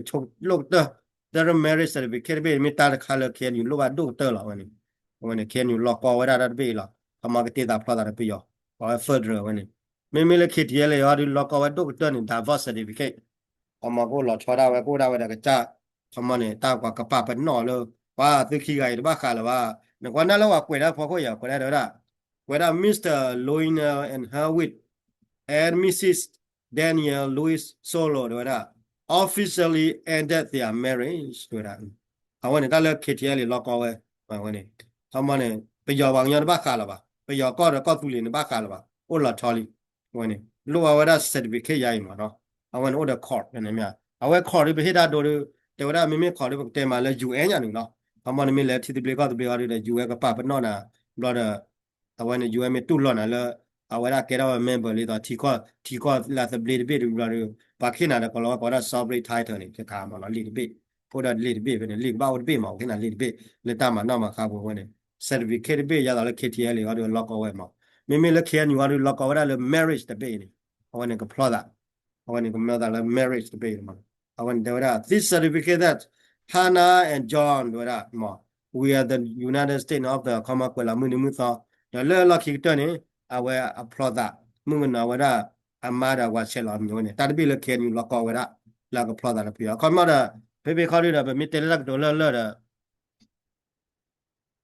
လိၣ်ကတၢၢ် တၢ် marriage certificate တဘ့ၣ် မ့ၢ်တၢ်တခါလၢ K N U လိၣ်ဘၣ်ဒိၣ်ကတၢၢ်လီၤ အဝဲန့ၣ် အဝဲန့ၣ် K N U လီၤကီဝဲဒၣ်တၢ်တဘ့ၣ်အံၤလီၤ ခီမီကတ့သးဖျီသးဒီးပယီၤ ပှၤဝဲ federal အဝဲန့ၣ် မ့မ့ၢ်လၢ K T L အံၤဒီး လီၤကီဝဲဒိၣ်ကတၢၢ်န့ၣ် divorce certificate ခီမီကအိၣ်လီၤဆီဒၣ်ဝဲ ကအိၣ်ဒၣ်ဝဲဒီးကစၢ် ခီမီန့ၣ် တၢ်ပှၤကပာ်ပနီၣ်လၢ ပှၤသုခံဂၤအံၤတဘၣ်ဃးလၢၤဘၣ် နကွၢ်နၢ်လၢပှၤကွဲးဒၣ်ဖီခိၣ်ယၤ ကွဲးဒၣ်တဲဝဲဒၣ် ကွဲးဒၣ် Mister Lionel and Howard and Missus Danielle Louise Solo တဲဝဲဒၣ် officially ended their marriage တဲဝဲဒၣ် အဝဲန့ၣ် တၢ်လၢ K T L လီၤကီဝဲ အဝဲန့ၣ် ခီမီန့ၣ် ပယီၤပှၤကညီတဘၣ်ဃးလၢၤဘၣ် ပယီၤကီၢ်ဒီးကီၢ်သူလ့ၤန့ၣ်ဘၣ်ဃးလၢၤဘၣ် အိၣ်လီၤဆီလံ အဝဲန့ၣ် လိၣ်ဝဲဒၣ် certificate ယါအံၤမးနီၤ အဝဲန့ၣ်အိၣ်ဒီး court န့ၣ်မ့ၢ် အဝဲ court ဒ်ပဟ့ၣ်တၢ်ဒိဒ် တဲဝဲဒၣ်မ့မ့ၢ် court ဒ်ပကတဲမးလၢ U N ညါန့ၣ်လီၤ ခီမီန့ၣ်မ့ၢ်လဲၤထံသဘျ့ကီၢ်သဘျ့ အီၤဒ်ဒီး U N ကပာ်ပနီၣ်နၤ ဘျီဒီး အဝဲန့ၣ် U N မ့ၢ်တူၢ်လိာ်နၤလၢ အဝဲဒၣ်ကဲထီၣ်ဝဲ member လံဒီး ထံကီၢ်လၢသဘျ့တဘ့ၣ်ဒ်ဘျီဒီး ပှၤခ့နၤဒီး ကိးလီၤဝဲကိးဝဲဒၣ် sovereign title န့ၣ် တခါမးလီၤ လံာ်တဘ့ၣ် အိၣ်ဒီးလံာ်တဘ့ၣ်ဖဲန့ၣ် လံာ်ကဘၣ်အိၣ်တဘ့ၣ်မး ပှၤခ့နၤလံာ်တဘ့ၣ် လၢတၢ်မၤနီၣ်မၤဃါပူၤဝဲန့ၣ် certificate တဘ့ၣ် ယါသးလၢ K T L အီၤဒ်လီၤကီဝဲမး မ့မ့ၢ်လၢ K N U အီၤဒ်လီၤကီဝဲဒၣ်လၢ marriage တဘ့ၣ်အံၤန့ၣ် အဝဲန့ၣ်ကဖျီသး အဝဲန့ၣ်ကမျၢသးလၢ marriage တဘ့ၣ်အံၤမး အဝဲန့ၣ်တဲဝဲဒၣ် this certificate that Hannah and John တဲဝဲဒၣ် မး we are the United States of the ခီမီကွဲးလီၤမုၢ်နံၤမုၢ်သီ ဒီးလၢလီၢ်ခံကတၢၢ်န့ၣ် အဝဲအဖျီသး မုၣ်ကနီၤဝဲဒၣ် အမါဒီးဝဲဆဲးလီၤမံၤဝဲန့ၣ် တၢ်တဘ့ၣ်လၢ K N U လီၤကီဝဲဒၣ် လၢကဖျီသးဒီးပယီၤ ခီမီဒီး ဖဲဖဲခီဒုဒီး ပမ့ၢ်တဲလၢတၢ်ကတိၤလၢလၢ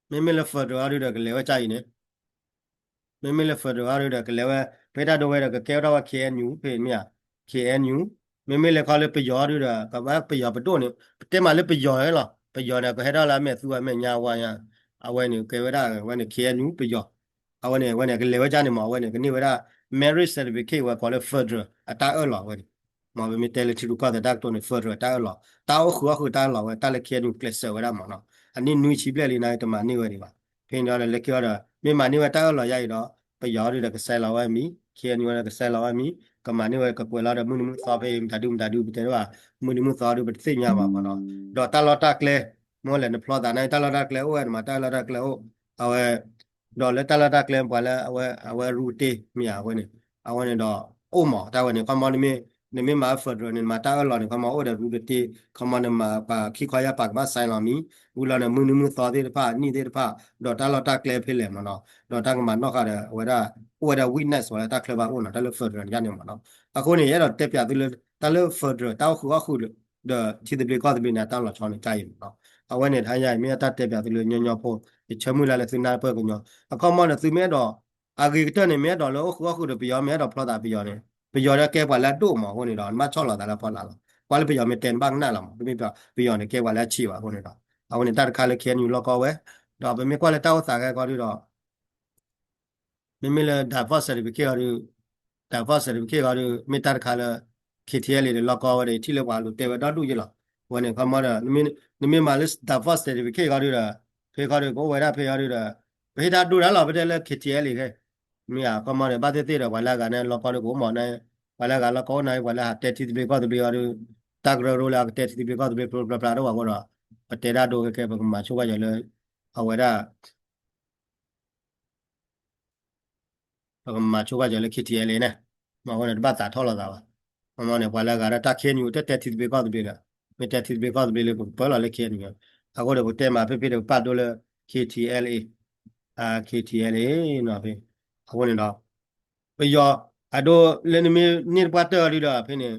ဒီး မ့မ့ၢ်လၢ federal အီၤဒုဒီး ကလဲၤဝဲကါအံၤန့ၣ် မ့မ့ၢ်လၢ federal အီၤဒုဒီး ကလဲၤဝဲ ဖဲတၢ်ဒိဝဲဒီး ကကဲထီၣ်ဝဲ K N U ဖဲမ့ၢ်ဧါ K N U မ့မ့ၢ်လၢခီလၢပယီၤအီၤဒုဒီး ကဘၣ်ပယီၤပဒိၣ်န့ၣ် ပတဲမးလၢပယီၤလီၤ ပယီၤန့ၣ် ကဟဲထီၣ်လၢအမဲာ်သူအမဲာ်ညါဝါညါ အဝဲန့ၣ် ကဲဝဲဒၣ်ဝဲန့ၣ် K N U ပယီၤ အဝဲန့ၣ် အဝဲန့ၣ် ကလဲၤဝဲကါန့ၣ်မး အဝဲန့ၣ် ကန့ၢ်ဝဲဒၣ် marriage certificate ဝဲကိးလၢ federal အတၢ်အၢၣ်လီၤဝဲန့ၣ် မ့ၢ်ပမ့ၢ်တဲလၢထံရူၢ်ကီၢ်သဲးတၢ်ကတိၤန့ၣ် federal တၢ်အၢၣ်လီၤ တၢ်အိၣ်ဃုာ်အီၣ်ဃုာ်တၢ်အၢၣ်လီၤဝဲ တၢ်လၢ K N U ကျဲးစၢးဝဲဒၣ်မ့ၢ်နီၤ အနံၣ်နွံဆံဘျဲၣ်လံန့ၣ် တမၤန့ၢ်ဝဲဒံးဘၣ်. ဖဲန့ၣ်ဒီးလၢခံအီၤဒီး မ့ၢ်မၤန့ၢ်ဝဲတၢ်အၢၣ်လီၤယါအံၤဒီး ပယီၤဒုးဒီးကဆဲးလီၤဝဲအမံၤ K N U ဒီးကဆဲးလီၤဝဲအမံၤ ကမၤန့ၢ်ဝဲကကွဲးလီၤဒီးမုၢ်နံၤမုၢ်သီဖဲအံၤ မတၤဒုမတၤဒုပတဲတဘၣ် မုၢ်နံၤမုၢ်သီဒုးပတသ့ၣ်ညါဘၣ်မ့ၢ်နီၤ. ဒီးတၢ်လီၢ်တၢ်ကျဲ မ့ၢ်လဲၤနဖျီသးန့ၣ် တၢ်လီၢ်တၢ်ကျဲအိၣ်ဝဲန့ၣ်မး တၢ်လီၢ်တၢ်ကျဲအိၣ် အဝဲ ဒီးလၢတၢ်လီၢ်တၢ်ကျဲပှၤလၢအဝဲ အဝဲရူကတ့မ့ၢ်ဧါ အဝဲန့ၣ် အဝဲန့ၣ်ဒီး အိၣ်မး တၢ်ဝဲန့ၣ် ခီမီ နမ့ၢ်မၤ federal န့ၣ် နမၤတၢ်အၢၣ်လီၤန့ၣ် ခီမီ အိၣ်ဒီးရူကတ့ ခီမီ နမၤပှၤခံခီယါပာ်ကဘၣ် sign လီၤမံၤ ဝံၤလီၤန့ၣ် မုၢ်နံၤမုၢ်သီသ့ၣ်တဖၣ် နံၣ်သ့ၣ်တဖၣ် ဒီးတၢ်လီၢ်တၢ်ကျဲဖဲလဲၣ်မ့ၢ်နီၤ ဒီးတၢ်ကမၤနီၣ်ဃာ်ဒီး အဝဲဒၣ် အိၣ်ဝဲဒၣ် witness ဝဲလၢတၢ်ချၢဘၣ်အိၣ်နီၤ တၢ်လၢ federal န့ၣ်န့ၣ်မ့ၢ်နီၤ. အဃိန့ၣ် ယအဲၣ်ဒိးတဲပၠးသုလၢ တၢ်လၢ federal တၢ်အိၣ်ဃုာ်အီၣ်ဃုာ်ဒီး ဒီးထံသဘျ့ကီၢ်သဘျ့န့ၣ် တၢ်လီၤဆီန့ၣ် တၢ်အံၤမ့ၢ်နီၤ. အဝဲန့ၣ် တဟါညါအံၤ မ့ၢ်တၢ်တဲပၠးသုလၢညီညီဖိ ယဆၢမုၢ်လၢ်လၢသုနၢ်ပၢၢ်ကညီ အခီမီန့ၣ် သုမ့ၢ်အဲၣ်ဒိး အဂ့ၤကတၢၢ်န့ၣ် မ့ၢ်အဲၣ်ဒိးလၢအိၣ်ဃုာ်အီၣ်ဃုာ်ဒီးပယီၤ မ့ၢ်အဲၣ်ဒိးဖျီသးပယီၤန့ၣ် ပယီၤဒီးကဲပှၤလၢအဒိၣ်မးအဃိန့ၣ်ဒီး နဘၣ်ဆီၣ်လီၤသးလၢဖီလာ်လီၤ. ကွၢ်လၢပယီၤမ့ၢ်တဲနဘၣ်ကနၣ်လီၤမး တမ့ၢ်ပယီၤန့ၣ် ကဲပှၤလၢအဆံးဘၣ်အဃိန့ၣ်ဒီး အဝဲန့ၣ်တၢ်တခါလၢ K N U လီၢ်ကီဝဲ ဒီးပမ့ၢ်ကွၢ်လၢတၢ်အိၣ်သးခဲကီဒုဒီး မ့မ့ၢ်လၢ divorce certificate အီၤဒုး divorce certificate အီၤဒုး မ့ၢ်တၢ်တခါလၢ K T L A ဒီးလီၢ်ကီဝဲဒီး ယထံၣ်လၢပှၤလူၤတဲဝဲဒီဒူၣ်ယဲလီၤ. အဝဲန့ၣ် ခီမီဒီး နမ့ၢ်မၤလၢ divorce certificate အီၤဒုးဒီး ဖဲခီဒုး ကအိၣ်ဝဲဒၣ်ဖဲအီၤဒုးဒီး ပဟ့ၣ်တၢ်ဒိၣ်တၢ်လီၤ ပတဲလၢ K T L A ခဲ မ့ၢ်ဧါ ခီမီဒီး ဘၣ်သ့ၣ်သ့ၣ်ဒီး ပှၤလၢအဂၤန့ၣ် လီၢ်ကီဒုးကအိၣ်မးန့ၣ် ပှၤလၢအဂၤလီၢ်ကီအိၣ်န့ၣ် ပှၤလၢဟးတဲထံသဘျ့ကီၢ်သဘျ့အီၤဒုး တၢ်ကရၢကရိလၢအကတဲထံသဘျ့ကီၢ်သဘျ့ဖျိဖျိဖျါဖျါတအိၣ်ဘၣ်အဃိဒီး ပတဲတၢ်ဒိၣ်ခဲခဲ ပကမၤဆိၣ်ဘၣ်ယၤလၢ အဝဲဒၣ် ပကမၤဆိကမိၣ်က့ၤလၢ K T L A န့ၣ် မ့ၢ်အဃိန့ၣ် တဘၣ်သးထီၣ်လိာ်သးဘၣ်. မ့ၢ်န့ၣ် ပှၤလၢအဂၤဒီးတၢ် K N U တတဲထံသဘျ့ကီၢ်သဘျ့ဒီး မ့ၢ်တဲထံသဘျ့ကီၢ်သဘျ့လၢပကပၢလီၤလၢ K N U အဃိဒီးပကတဲမးဖဲဖဲဒီးပပာ်ဒိလၢ K T L A, K T L A နီၤဖဲ အဃိန့ၣ်ဒီး ပယီၤ အဒိ လၢနမ့ၢ်န့ၢ်တပှၢ်တၢၢ်အီၤဒုဒီး ဖဲန့ၣ်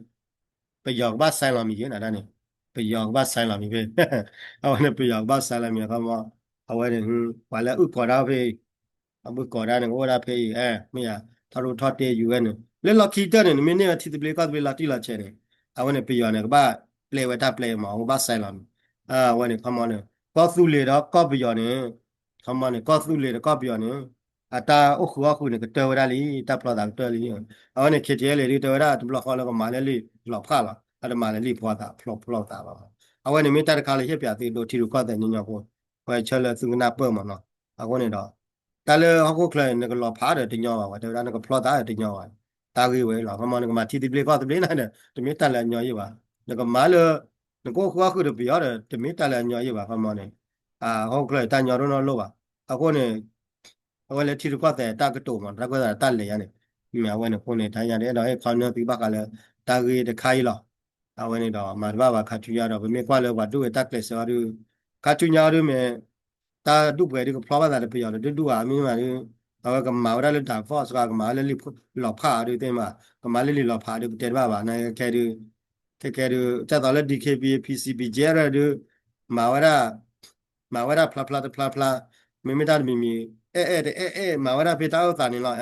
ပယီၤကဘၣ် sign လီၤမံၤယဲၢ်နၤဒၣ်န့ၣ် ပယီၤကဘၣ် sign လီၤမံၤဖဲ အဝဲန့ၣ် ပယီၤကဘၣ် sign လီၤမံၤအခီမီ အဝဲန့ၣ် ပှၤလၢအုၣ်ကီၤတၢ်ဖဲအံၤ အဘုၣ်ကီၤတၢ်န့ၣ် ကအိၣ်ဒၣ်ဖဲအံၤ မ့ၢ်ယါ ထီၣ်ရူၢ်ထီၣ်တ့ၢ်ယူၤဝဲန့ၣ် လၢလီၢ်ခံကတၢၢ်န့ၣ် နမ့ၢ်န့ၢ်ဝဲထံသဘျ့ကီၢ်သဘျ့လီၤတံၢ်လီၤဆဲးန့ၣ် အဝဲန့ၣ် ပယီၤန့ၣ် ကဘၣ်ပျဲဝဲတၢ်ပျဲမး ကဘၣ် sign လီၤမံၤ အဝဲန့ၣ် ခီမီန့ၣ် ကီၢ်သူလ့ၤဒီးကီၢ်ပယီၤန့ၣ် ခီမီန့ၣ် ကီၢ်သူလ့ၤဒီးကီၢ်ပယီၤန့ၣ် အတၢ်အိၣ်ဃုာ်အီၣ်ဃုာ်န့ၣ် ကတၢၢ်ဝဲဒၣ်လံ တၢ်ဖျီသးကတၢၢ်လံ. အဝဲန့ၣ် K T L A ဒု တဲဝဲဒၣ်တဘျီဃီလၢကမၤလၢလံာ်လီၤဖးလီၤ အတမၤလၢလံာ်ဖျီသးဖျီဖျီသးဘၣ်. အဝဲန့ၣ်မ့ၢ်တၢ်တခါလၢဟ့ၣ်ပၠးသုဒိးထံရူၢ်ကီၢ်သဲးညီညီဖိ ပဆၢလၢသုကနၢ်ပၢၢ်မးနီၤ. အဃိန့ၣ်ဒီး တၢ်လၢဟီၣ်ခိၣ်ချၢန့ၣ် နကလီၤဖးဒီးတညီဘၣ်ဝဲ တဲဝဲဒၣ်နကဖျီသးဒီးတညီဘၣ်. တၢ်ဂ့ၢ်ဝဲလီၤ ခီမီ နကမၤထံသဘျ့ကီၢ်သဘျ့န့ၣ်ဒီး တမ့ၢ်တၢ်လၢအညီယ့ၢ်ဘၣ်. နကမၤလၢ နကအိၣ်ဃုာ်အီၣ်ဃုာ်ဒီးပယီၤဒီး တမ့ၢ်တၢ်လၢအညီယ့ၢ်ဘၣ် ခီမီန့ၣ် ဟီၣ်ခိၣ်ချၢတၢ်ညီဒိၣ်နီၢ်လိၣ်ဘၣ်. အဃိန့ၣ် အဝဲလၢထံရူၢ်ကီၢ်သဲးတၢ်ကတိၤမး တၢ်ကွဲးသးတၢ်လဲၤယါန့ၣ် မ့ၢ်အဝဲန့ၣ်အဃိန့ၣ် တၢ်ညါဒီးအဲၣ်ဒိးဟ့ၣ်ခီနၢသုဘၣ်ဃးလၢ တၢ်ဂ့ၢ်တခါအံၤလီၤ. အဝဲန့ၣ်ဒီးမၤတဘၣ်ဘၣ်ခါဆူညါဒီး ပမ့ၢ်ကွၢ်လၢပှၤဒိၣ်ဝဲတၢ်ကျဲးစၢးအီၤဒု ခါဆူညါအီၤဒုမ့ၢ် တၢ်ဒုၣ်ပှဲၤဒုကဖျီဘၣ်သးဒီးပယီၤဒီးဒုဒုဧါ မ့မ့ၢ်ဒု အဝဲကမၤဝဲဒၣ်လၢ divorce ကမၤဝဲလၢလံာ်လီၤဖးအီၤဒုသ့ၣ်မး ကမၤလၢလံာ်လီၤဖးအီၤဒုပတဲတဘၣ်ဘၣ် နခဲဒု ခဲခဲဒု ကၢ်သိးလၢ D K B A P C B J ဒု မၤဝဲဒၣ် မၤဝဲဒၣ်ဖျါဖျါတဖျါဖျါ မ့မ့ၢ်တၢ်တမံၤမံၤ အဲၣ်အဲၣ်တအဲၣ်အဲၣ် မၤဝဲဒၣ်ဖဲတၢ်အိၣ်သးန့ၣ်လီၤ.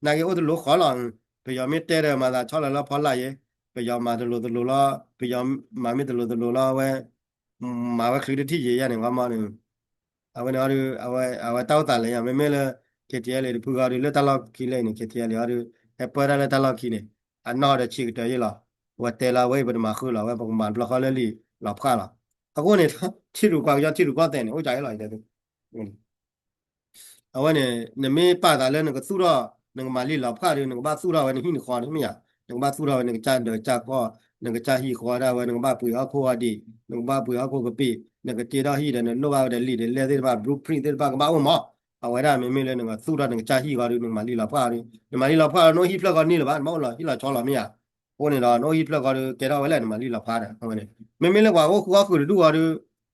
နာ်က့အိၣ်တလိၤဃီလီၤ. ပယီၤမ့ၢ်တဲဒီးမၤသးဆီလီၤလၢဖီလာ်ယဲ ပယီၤမၤတလိၤတလိၤလီၤ ပယီၤမၤမ့ၢ်တလိၤတလိၤလီၤ အဝဲ မၤဝဲချံတထံၣ်ယဲယါန့ၣ် ခီမီန့ၣ် အဝဲန့ၣ်အီၤဒု အဝဲတၢ်အိၣ်သးလဲၤယါ မ့မ့ၢ်လၢ K T L A တဖုဂီၢ်ဒု လၢတၢ်လီၢ်ခံလဲၣ်န့ၣ် K T L A အီၤဒု ဟဲပၢတၢ်လၢတၢ်လီၢ်ခံန့ၣ် အနီၢ်ဒီးဆံးကတၢၢ်ယဲလီၤ. အဝဲတဲလီၤဝဲအံၤ ပတမၤဃုာ်လီၤ အဝဲပကမၤတဘျီဃီလၢလံာ်လီၤဖးလီၤ. အဃိန့ၣ် ထံရူၢ်ကီၢ်ကညီထံရူၢ်ကီၢ်သဲးန့ၣ် အိၣ်ကၠီယဲလီၤ အဝဲန့ၣ် နမ့ၢ်ပာ်သးလၢနကသူၣ်ထီၣ် နကမၤလံာ်လီၤဖးဒီး နကဘၣ်သူၣ်ထီၣ်ဝဲနဟံၣ်နဃီန့ၣ်မ့ၢ်ဧါ, နကဘၣ်သူၣ်ထီၣ်ဝဲ နကစၢ်ဒၢးကစၢ်ကီၢ် နကစၢ်ဟံၣ်ဃီဒၣ်ဝဲ နကဘၣ်ပှ့ၤဟီၣ်ခိၣ်အီၤဒံး နကဘၣ်ပှ့ၤဟီၣ်ခိၣ်ကပ့ၤ နကတ့ထီၣ်ဟံၣ်ဒီး နလိၣ်ဘၣ်ဝဲဒီးလံာ်ဒီးလဲၢ်သ့ၣ်တဖၣ် blueprint သ့ၣ်တဖၣ်ကဘၣ်အိၣ်မး. အဝဲဒၣ်မ့မ့ၢ်လၢနကသူၣ်ထီၣ်နကစၢ်ဟံၣ်ဃီဒီး နကမၤလံာ်လီၤဖးဒီး နမၤလံာ်လီၤဖးဒီး နအိၣ်ဟံၣ်ဖျၢၣ်ဃီန့ၣ်လၢၤဘၣ် နဘၣ်အိၣ်လီၤဟံၣ်လီၤဆီလီၤမ့ၢ်ဧါ. အဃိန့ၣ်ဒီး နအိၣ်ဟံၣ်ဖျၢၣ်ဃီဒီး ကဲထီၣ်ဝဲလဲၣ် နမၤလံာ်လီၤဖးဒီး အဝဲန့ၣ် မ့မ့ၢ်လၢပှၤအိၣ်ဃုာ်အီၣ်ဃုာ်တဒူၣ်ဃီဒီး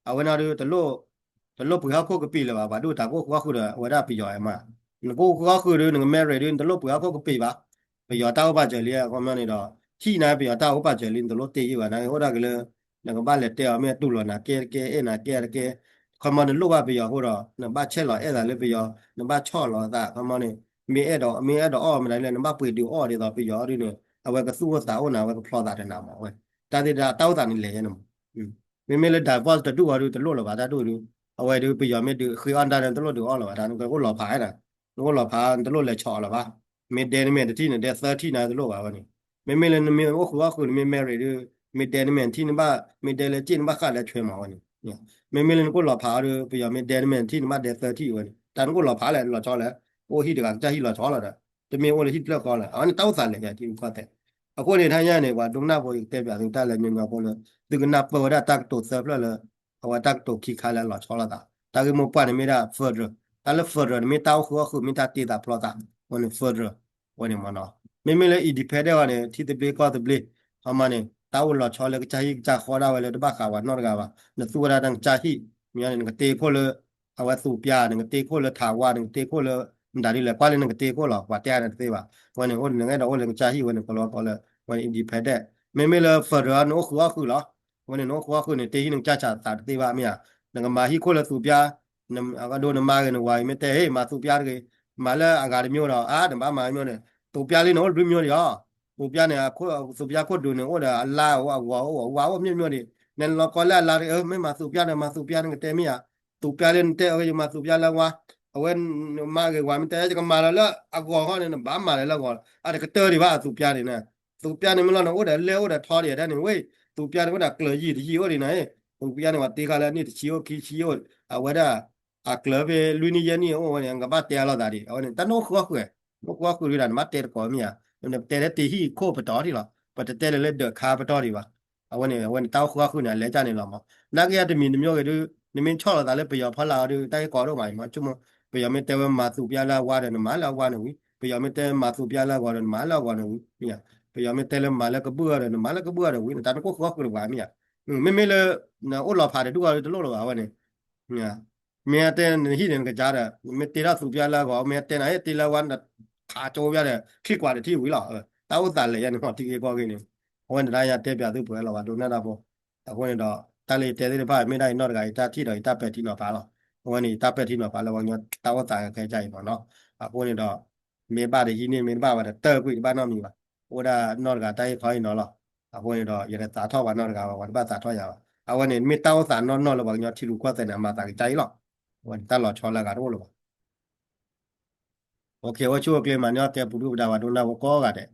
အဝဲန့ၣ်ဒီး တလိၣ်ပှ့ၤဟီၣ်ခိၣ်ကပ့ၤလၢၤဘၣ် ပှၤဒိၣ်တၢ်ကအိၣ်ဃုာ်အီၣ်ဃုာ်ဒီး အဝဲဒၣ်ပယီၤမး. နကအိၣ်ဃုာ်အီၣ်ဃုာ်ဒီး နကမဲရံးဒီး နတလိၣ်ပှ့ၤဟီၣ်ခိၣ်ကပ့ၤဘၣ်. ပယီၤတၢ်အိၣ်ဘၣ်စၢၤလံ အခီပညီန့ၣ်ဒီး ဟံၣ်န့ၣ်ပယီၤတၢ်အိၣ်ဘၣ်စၢၤလံ နတလိၣ်တ့ၢ်ယံၣ်ဘၣ် နအိၣ်ဒၣ်က့ၤလၢ နကဘၣ်လဲၤတဲအီၤမ့ၢ်တူၢ်လိာ်နၤကဲတကဲ အဲၣ်နၤကဲတကဲ ခီမီနလိၣ်ဘၣ်ပယီၤအဃိဒီး နဘၣ်ဆဲးလီၤအဲၣ်သးလၢပယီၤ နဘၣ်ဆီၣ်လီၤသး ခီမီန့ၣ် မ့ၢ်အဲၣ်ဒိး မ့ၢ်အဲၣ်ဒိးအီၣ်မတၤလဲၣ် နဘၣ်ပှ့ၤဒုးအီၣ်ဒ်သိးပယီၤဒ်န့ၣ် အဝဲကသူၣ်အိၣ်သးအိၣ်နၤ အဝဲကဖျီသးတနၤမးဝဲ တၢ်သ့ၣ်တၢ်တၢ်အိၣ်သးန့ၣ်လဲၤယဲန့ၣ်မး မ့မ့ၢ်လၢ divorce တဒူၣ်ဃီဒီး တလိၣ်လၢၤဘၣ် တၢ်ဒူၣ်ဒီး အဝဲဒီးပယီၤမ့ၢ်ဒုးဃ့အီၣ်တၢ်န့ၣ် တလိၣ်ဒုးအီၣ်လၢၤဘၣ် တၢ်နကအိၣ်လီၤဖးနၤ နအိၣ်လီၤဖး နတလိၣ်လဲၤဆီၣ်အီၤလၢၤဘၣ်. မ့ၢ်ဒဲန့ၣ်မ့ၢ်တထံၣ်န့ၣ် ဒဲသၢထံၣ်နၤတလိၣ်ဘၣ်ဝဲန့ၣ် မ့မ့ၢ်လၢနမ့ၢ်အိၣ်ဃုာ်အီၣ်ဃုာ် နမ့ၢ် married ဒီး မ့ၢ်ဒဲနမဲာ်ထံၣ်နဘၣ် မ့ၢ်ဒဲလၢစ့ၣ်နဘၣ်ဃးလၢဆွဲမးဝဲန့ၣ်, မ့မ့ၢ်လၢနကအိၣ်လီၤဖးအီၤဒီး ပယီၤမ့ၢ်ဒဲနမဲာ်ထံၣ်နဘၣ်ဒဲသၢထံၣ်ဝဲန့ၣ် တၢ်နကအိၣ်လီၤဖးလဲၣ် လီၤဆီလဲၣ်, အိၣ်ဟံၣ်တဂၤကစၢ်ဟံၣ်လီၤဆီလီၤဒီး တမ့ၢ်အိၣ်လၢဟံၣ်တဖျၢၣ်ဃီလၢၤ အဝဲန့ၣ်တၢ်အိၣ်သးလဲၤယၤထံရူၢ်ကီၢ်သဲး, အဃိန့ၣ် ထါညါန့ၣ် ပှၤဒိကနၣ်ဖိ ယကတဲပၠးသုတၢ်လၢညီညီဖိလၢ သုကနၢ်ပၢၢ်ဝဲဒၣ်တၢ်ကတိၤသၢဖျၢၣ်လၢ အဝဲတၢ်ကတိၤခံခါလၢအလီၤဆီလိာ်သး, တၢ်ဂ့ၢ်မိၢ်ပှၢ်န့ၣ်မ့ၢ်ဒၣ် federal, တၢ်လၢ federal န့ၣ်မ့ၢ်တၢ်အိၣ်ဃုာ်အီၣ်ဃုာ် မ့ၢ်တၢ်တ့သးဖျီသး, အဝဲန့ၣ် federal ဝဲန့ၣ်မ့ၢ်နီၤ, မ့မ့ၢ်လၢ independent အီၤန့ၣ် ထံသဘျ့ကီၢ်သဘျ့, အမ့ၢ်န့ၣ် တၢ်အိၣ်လီၤဆီလၢကစၢ်ဟံၣ်ကစၢ်ဃီဒၣ်ဝဲလၢတဘၣ်ဃးပှၤနီတဂၤဘၣ်, နသူဝဲဒၣ်နကစၢ်ဟံၣ်, မ့ၢ်န့ၣ် နကတ့ခိၣ်လၢ အဝဲသူးပျါ နကတ့ခိၣ်လၢထးဝါ နကတ့ခိၣ်လၢ မတၤဒ်လဲၣ် ကွၢ်လၢနကတ့ခိၣ်လီၤ ပှၤတဲအါန့ၣ်တသ့ဘၣ်, ဝဲန့ၣ်အိၣ်နကအဲၣ်ဒိးအိၣ်လၢနကစၢ်ဟံၣ်ဝဲန့ၣ် ကလီကီလၢ ဝဲန့ၣ် independent, မ့မ့ၢ်လၢ federal နအိၣ်ဃုာ်အီၣ်ဃုာ်လီၤ, ဝဲန့ၣ်နအိၣ်ဃုာ်အီၣ်ဃုာ်န့ၣ် တ့ဟံၣ်နကစၢ်ဆးသးတသ့ဘၣ်မ့ၢ်ဧါ, နကမၤဟံၣ်ခိၣ်လၢသူးပျါ အဒိနမါဂ့ၤနဝၤဂ့ၤ မ့ၢ်တဲ ဟ့ၣ် မၤသူးပျါတဂ့ၤ, မၤလၢအဂၤတမျိုးဒီး အါ နဘၣ်မၤတမျိုးန့ၣ်, သူးပျါလံန့ၣ် အိၣ်လွံၢ်မျိုးဒံးဧါ, သူးပျါန့ၣ် သူးပျါခိၣ်ဒူးန့ၣ် အိၣ်ဒီးအလါအိၣ် အဂီၤအိၣ် အဝါအိၣ် မျိုးမျိုးဒံး, နလီၤကီလၢအလါတဂ့ၤ မ့ၢ်မၤသူးပျါဒီး မၤသူးပျါ နကတဲမ့ၢ်ဧါ, သူးပျါလံနတဲ အဝဲယမၤသူးပျါလၢအဝါ, အဝဲမါဂ့ၤဝၤ မ့ၢ်တဲ ယကမၤလီၤလၢအဂီၤဃီန့ၣ် နဘၣ်မၤလၢလၢအဂီၤ, အတကတၢၢ်ဒံးဘၣ် အသူးပျါန့ၣ် သူးပျါန့ၣ်မ့ၢ်လီၤန့ၣ် အိၣ်ဒီးလဲၢ်အိၣ်ဒီးထီဒံးဒၣ်န့ၣ်ဝဲ, သူးပျါန့ၣ် အိၣ်ဒီးကျၢၤယံာ်တယံာ်အိၣ်ဒံးန့ၣ်, သူးပျါန့ၣ် ပှၤတ့ဃာ်လၢအနံၣ်တဆံအိၣ်ခံဆံအိၣ်, အဝဲဒၣ် အကျၢၤဖဲလွံၢ်နံၣ်ယဲၢ်နံၣ်အိၣ်ဝဲန့ၣ် ကဘၣ်တဲအါလိာ်သးဒံး, အဝဲန့ၣ် တၢ်နအိၣ်ဃုာ်အီၣ်ဃုာ်, နအိၣ်ဃုာ်အီၣ်ဃုာ်ဒံးဒၣ် နဘၣ်တဲတကိးမ့ၢ်ဧါ, နတဲလၢတ့ဟံၣ်ခိၣ်ပတီၢ်ဒံးလီၤ, ပတတဲလၢလၢဒၢးခါပတီၢ်ဒံးဘၣ်, အဝဲန့ၣ် အဝဲန့ၣ် တၢ်အိၣ်ဃုာ်အီၣ်ဃုာ်န့ၣ် အလဲၤကၢ်န့ၣ်လီၤမး, နာ်က့အတမံၤတမျိုးဂ့ၤဒုး, နမ့ၢ်ဆီၣ်လီၤသးလၢပယီၤဖီလာ်အီၤဒုး တၢ်ဂ့ၢ်ကီဒိၣ်မးအံၤမး, ဆိကမိၣ် ပယီၤမ့ၢ်တဲဝဲမၤသူးပျါလၢအဝါဒီး နမၤလၢအဝါန့ၣ်ဝံၤ, ပယီၤမ့ၢ်တဲမၤသူးပျါလၢအဂီၤဒီး နမၤလၢအဂီၤန့ၣ်ဝံၤ, မ့ၢ်ဧါ, ပယီၤမ့ၢ်တဲလၢမၤလၢကဘုၣ်အီၤဒီး နမၤလၢကဘုၣ်အီၤဒီးဝံၤ နတၢ်နကအိၣ်ဃုာ်အီၣ်ဃုာ်တပှၤမ့ၢ်ဧါ, မ့မ့ၢ်လၢ နအိၣ်လီၤဖးတဒူၣ်အီၤတလိၣ်လၢၤဘၣ် အဝဲန့ၣ် မ့ၢ်တဲနဟံၣ်န့ၣ် နကစၢ်ဒီး မ့ၢ်တ့ထီၣ်သူးပျါလၢအဂီၤ မ့ၢ်တဲနၤ ဟ့ၣ်တ့လၢအဝါ နခးကၠိပျါဒီး ချံၣ်ကွၢ်တထံၣ်ဝံၤလီၤ, တၢ်အိၣ်သးလဲၤယဲန့ၣ် မ့ၢ်ထံဂ့ၢ်ကီၢ်ဂ့ၢ်န့ၣ်, အဝဲန့ၣ်တၢ်ယတဲပၠးသုပှဲၤလီၤ ပှၤဒိကနၣ်တၢ်ဖိ, အဃိန့ၣ်ဒီး တၢ်လၢယတဲသ့ၣ်တဖၣ် မ့ၢ်ဒၣ်ယနီၢ်တဂၤ ယတၢ်ထံၣ်ဒီးယတၢ်ပဲာ်ထံနီၤဖးလီၤ, အဝဲန့ၣ် ယတၢ်ပဲာ်ထံနီၤဖးလၢပှၤကညီတၢ်အိၣ်သးခဲကစၢ်အံၤမ့ၢ်နီၤ, အဃိန့ၣ်ဒီး မ့ၢ်ဘၣ်တဟံးန့ၢ် မ့ၢ်တဘၣ်ဝဲဒီး တၢၢ်ကွံာ်တဘၣ်နီတမံၤဘၣ်, အိၣ်ဒၣ်နီၢ်တဂၤတၢ်ဟ့ၣ်ခီဟ့ၣ်နီၤလီၤ, အဃိန့ၣ်ဒီး ယတသးထီၣ်ပှၤနီၢ်တဂၤဘၣ် ပှၤတဘၣ်သးထီၣ်ယၤဘၣ်, အဝဲန့ၣ် မ့ၢ်တၢ်အိၣ်သးနီၢ်နီၢ်လၢပှၤကညီထံရူၢ်ကီၢ်သဲးန့ၣ် အမၤသးကစၢ်အံၤလီၤ, အဝဲန့ၣ် တၢ်လီၤဆီလၢအဂၤတအိၣ်လၢၤဘၣ် အိၣ်ဆူၣ်အိၣ်ချ့မၤန့ၢ်အီၣ်ကဲပူၤဒုၣ်ပဒါပှၤဒိကနၣ်ဖိကိးဂၤဒဲး,